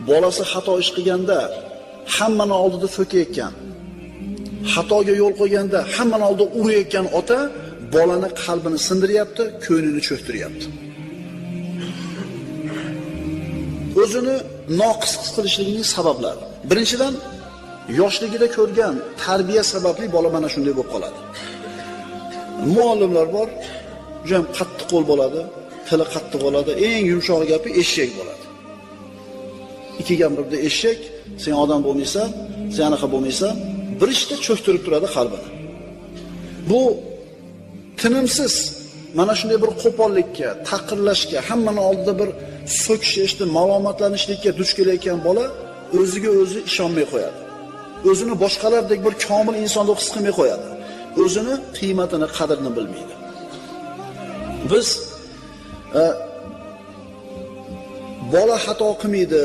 Bolasi xato ish qilganda hammani oldida so'kayotgan, xatoga yo'l qo'yganda hammani oldida urayotgan ota bolani qalbini sindiryapti, ko'nglini cho'ktiryapti. O'zini noqis his qilishligining sabablari. Birinchidan, yoshligida ko'rgan tarbiya sababli bola mana shunday bo'lib qoladi. Muallimlar bor, juda ham qattiq qo'l bo'ladi, tili qattiq bo'ladi, eng yumshoq gapi eshak bo'ladi. Ikkiga birda eshak, sen odam bo'lmaysan, sen anaqa bo'lmaysan, bir ishda cho'ktirib turadi qalbini. Bu tinimsiz mana shunday bir qo'pollikka, taqirlashga, hammani oldida bir so'kish eshitib, malomatlanishlikka duch kelayotgan bola o'ziga o'zi ishonmay qo'yadi. O'zini boshqalardek bir komil inson deb his qilmay qo'yadi. O'zini qiymatini, qadrini bilmaydi. Biz bola xato qilmaydi,